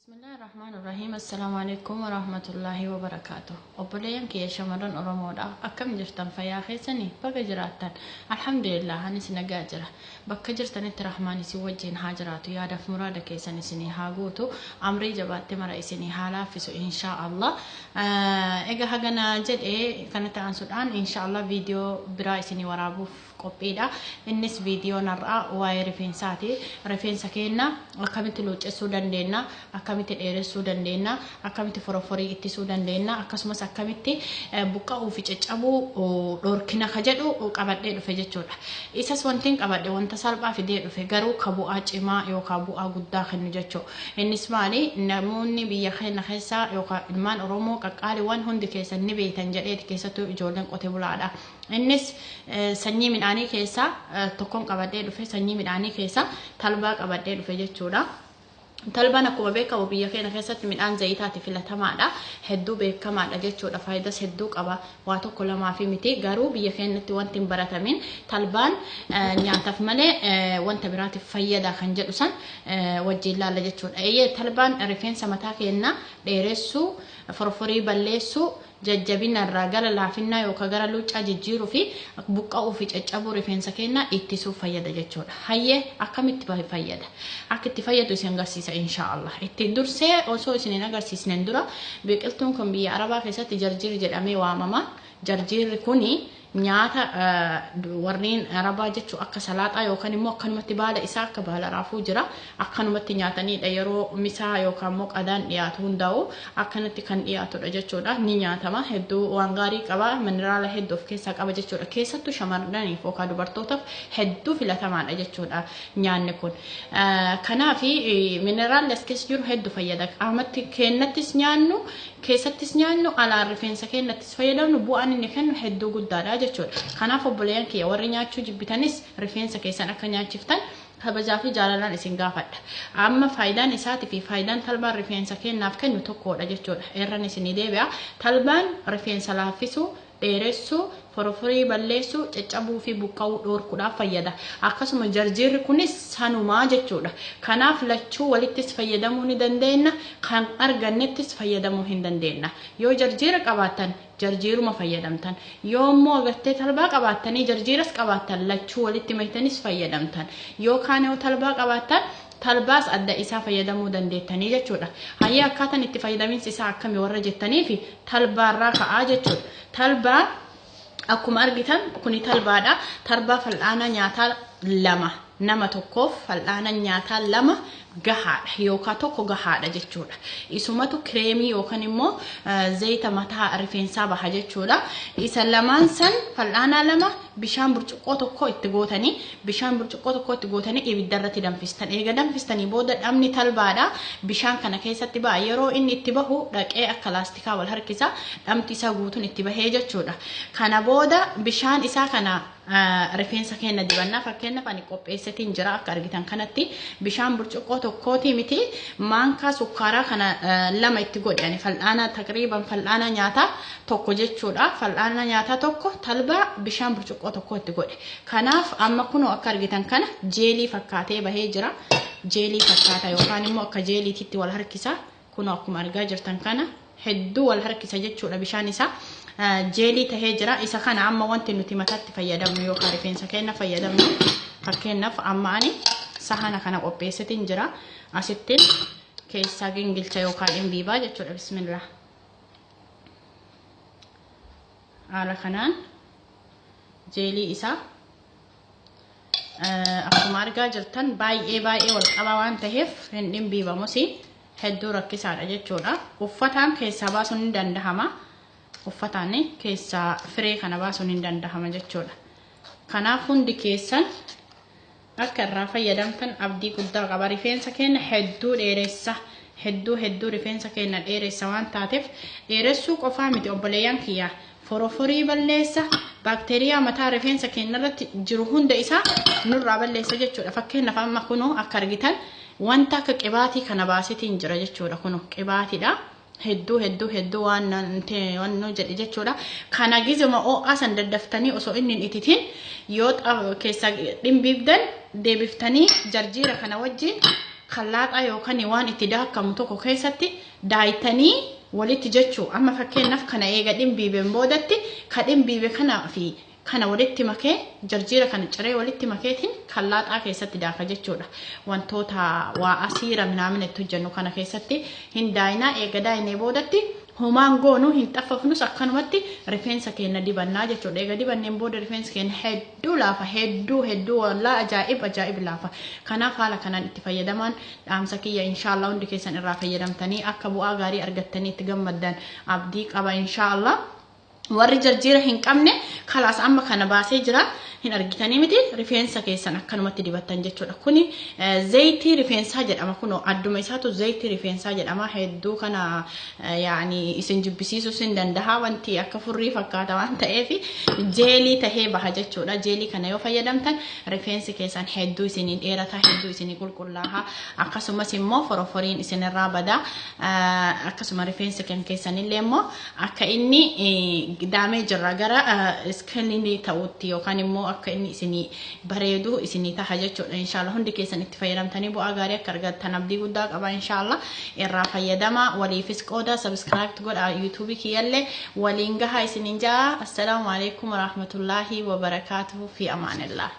Bismillaahi Rahmaani Rahiim Assalaamu Aleykum Warahmatullaahi Wabarakaatuh Obboleeyyan kiyya shamarran Oromoodha akkam jirtan fayyaa keessani baga jiraattan Alhamdulillah anis nagaa jira bakka jirtanitti Rahmaan isin wajjiin haa jiraatu yaadaaf muraada keessan isinii haa guutu amrii jabaatte mara isinii haa laaffisu inshaa Allah Egaa hagana jedhe kanatti aansuudhaan inshaa Allah viidiyoo biraa isinii waraabuuf qophiidha. Innis viidiyoon har'aa waa'ee rifeensaati. Rifeensa keenya akkamitti luuccessuu dandeenya, akkamitti dheeressuu dandeenya, akkamitti foroforii ittisuu dandeenya, akkasumas akkamitti buqqa'uu fi caccabuu dhorkina ka jedhu qabadhee dhufe jechuudha. Isas wantiin qabadhe wanta salphaa fidee dhufe garuu ka bu'aa cimaa yookaan bu'aa guddaa kennu jechuudha. Innis maali? Namoonni biyya keenya keessaa yookaan ilmaan Oromoo qaqqaaliiwwan hundi keessan ni beektan jedheeti keessattuu ijoolleen qote bulaadha. Innis sanyii midhaanii keessaa tokkon qabadhee dhufe sanyii midhaanii keessaa talbaa qabadhee dhufe jechuudha. Talbaan akkuma beekamu biyya keenya keessatti midhaan zayitaati filatamaadha. Hedduu beekamaadha jechuudha. Faayidaas hedduu qaba. Waa tokko lamaa fi miti. Garuu biyya keenyatti wanti hin baratamin talbaan nyaataaf malee wanta biraatiif fayyada kan jedhu san wajjin laalla jechuudha. Eeyyee talbaan rifeensa mataa keenyaa dheeressuu, forforii balleessuu, jajjabina irraa gara laafinnaa yookaan gara luuccaa jijjiiruu fi buqqa'uu fi caccabuu rifeensa keenyaa ittisuuf fayyada jechuudha. Hayyee akkamitti fayyada? Akka itti fayyadu isin agarsiisa inshaallah. Itti dursee osoo isin hin agarsiisneen dura biqiltuun kun biyya Arabaa keessatti jarjiir jedhamee waamama. Jarjiirri kuni nyaata warreen Arabaa jechuun akka salaaxaa yookaan immoo akkanumatti baala isaa akka baala raafuu jira. Akkanumatti nyaatanidha yeroo misaa yookaan immoo qadaan dhiyaatu hundaa'u akkanatti kan dhiyaatudha jechuudha. Ni nyaatama hedduu waan gaarii qaba mineraala hedduu of keessaa qaba jechuudha. Keessattuu shamarraniif yookaan dubartootaaf hedduu filatamaadha jechuudha nyaanni kun. Kanaaf mineraalli as keessa jiru hedduu fayyada. Qaamatti keenyattis nyaannu keessattis nyaannu alaan rifeensa keenyattis fayyadamnu bu'aan inni kennu hedduu guddaadha jechuudha. Kanaaf obboleeyyan kiyya warri nyaachuu jibbitanis rifeensa keessan akka nyaachiftan kabajaa fi jaalalaan isin gaafadha. Amma faayidaan isaatii fi faayidaan talbaan rifeensa keenyaaf kennu tokkodha jechuudha. Irran isinii deebi'a. Talbaan rifeensa laaffisuu, dheeressuu, foroforii balleessuu, caccabuu fi buqqa'uu dhoorkuudhaaf fayyada. Akkasuma jarjiirri kunis sanumaa jechuudha. Kanaaf lachuu walittis fayyadamuu ni dandeenya, kan argannettis fayyadamuu hin dandeenya. Yoo jarjiira qabaattan jarjiiruma fayyadamtan. Yoo immoo agartee talbaa qabaattanii jarjiiras qabaattan lachuu walitti maktanis fayyadamtan. Yookaan yoo talbaa qabaattan talbaas adda isaa fayyadamuu dandeettanii jechuudha. Hayyee akkaataan itti fayyadaminsi isaa akkami warra jettanii fi talbaarraa ka'aa jechuudha. Talbaa akkuma argitan kuni talbaadha. Talbaa fal'aana nyaataa lama nama tokkoof fal'aana nyaataa lama gahaadha yookaan tokko gahaadha jechuudha. Isumatu kireemii yookaan immoo zayita mataa rifeensaa baha jechuudha. Isa lamaan san fal'aanaa lama bishaan burcuqqoo tokko itti gootanii bishaan burcuqqoo tokko itti gootanii ibidda irratti danfistan. Eega danfistanii booda dhamni talbaadha bishaan kana keessatti ba'a. Yeroo inni itti bahu dhaqee akka laastikaa wal harkisa. Dhamti isaa guutuun itti bahee jechuudha. Kana booda bishaan isaa kana rifeensa keenya dibannaa fakkeenyaaf ani qopheessetiin jira akka argitan kanatti bishaan burcuqqoo tokkooti miti maankaa sukkaaraa kana lama itti godhe ani fal'aana taqriiban fal'aana nyaataa tokko jechuudha fal'aana nyaataa tokko talbaa bishaan burcuqqoo tokko itti godhe kanaaf amma kunoo akka argitan kana jeelii fakkaatee bahee jira jeelii fakkaata yookaan immoo akka jeeliititti wal harkisa kunoo akkuma argaa jirtan kana hedduu wal harkisa jechuudha bishaan isaa jeelii tahee jira. Isa kana amma wanti nuti mataatti fayyadamnu yookaan rifeensa keenya fayyadamnu fakkeenyaaf amma ani sahana kana qopheessetiin jira. Asittiin keessaa gingilcha yookaan dhimbiibaa jechuudha. Bismillah. Haala kanaan jeelii isaa akkuma argaa jirtan baay'ee baay'ee wal qabaa waan ta'eef hin dhimbiibamus hedduu rakkisaadha jechuudha. Uffataan keessaa baasuun ni dandahama. Uffataan keessaa firee kana baasuun ni dandahama jechuudha. Kanaaf hundi keessan akka irraa fayyadamtan abdii guddaa qaba. Rifeensa keenya hedduu dheeressa. Hedduu hedduu rifeensa keenya dheeressa waan taateef dheeressuu qofaa miti obboleeyyan kiyyaa. Foroforii balleessa, baakteeriyaa mataa rifeensa keenya irratti jiru hunda isaa nurraa balleessa jechuudha. Fakkeenyaaf amma kunoo akka argitan wanta akka qibaatii kana baasetiin jira jechuudha. Kunoo qibaatiidha. Hedduu hedduu hedduu waan waan jedhe jechuudha. Kana gizuma ho'aa san daddaftanii osoo inni hin ititin yoo keessaa dhimbiibdan deebiftanii jarjiira kana wajjin Kallaaxaa yookaan waan itti daakamu tokko keessatti daayitanii walitti jechuu. Amma fakkeenyaaf kana eega dhimbiibeen boodatti ka dhimbiibe kanaa fi kana walitti makee, jarjiira kana ciree walitti makeetiin kallaaxaa keessatti daaka jechuudha. Wantoota waa asiira minaamina itti hojjennu kana keessatti hin daayinaa. Eega daayinee boodatti homaan goonuu hin xaffafnus, akkanumatti rifeensa keenya dibannaa jechuudha. Eega dibanneen booda rifeensi keenya hedduu laafa, hedduu hedduu, wallaa ajaa'ib ajaa'ib laafa. Kanaaf haala kanaan itti fayyadamaan dhaamsa kiyya. Inshaallah hundi keessan irraa fayyadamtanii akka bu'aa gaarii argattanii itti gammaddan abdii qaba, inshaallah. Warri jarjiira hin qabne, kalaas amma kana baasee jira, hin argitanii miti? Rifeensa keessan akkanumatti dibattan jechuudha. Kuni zayitii rifeensaa jedhama. Kunoo adduma isaatu zayitii rifeensaa jedhama. Hedduu kana yaani isin jibbisiisuus hin danda'a, wanti akka furrii fakkaata waan ta'eef jeelii tahee baha jechuudha. Jeelii kana yoo fayyadamtan rifeensi keessan hedduu isinii dheerata, hedduu isinii qulqullaaha, akkasumas immoo foroforiin isinirraa bada. Akkasuma rifeensi kan keessanillee immoo akka inni daamee jirra gara iskiliinii ta'utti yookaan immoo akka inni isinii bareedu isinii taha jechuudha. Inshaallah hundi keessan itti fayyadamtanii bu'aa gaarii akka argattan abdii guddaa qaba. Inshaallah irraa fayyadama, waliifis qooda, subscribe godha, yuutuubii kiyyallee waliin gahaa isiniin ja'a. Assalaamu alaikum warahmatullaahi wabarakaatuhu, fi amaanillah.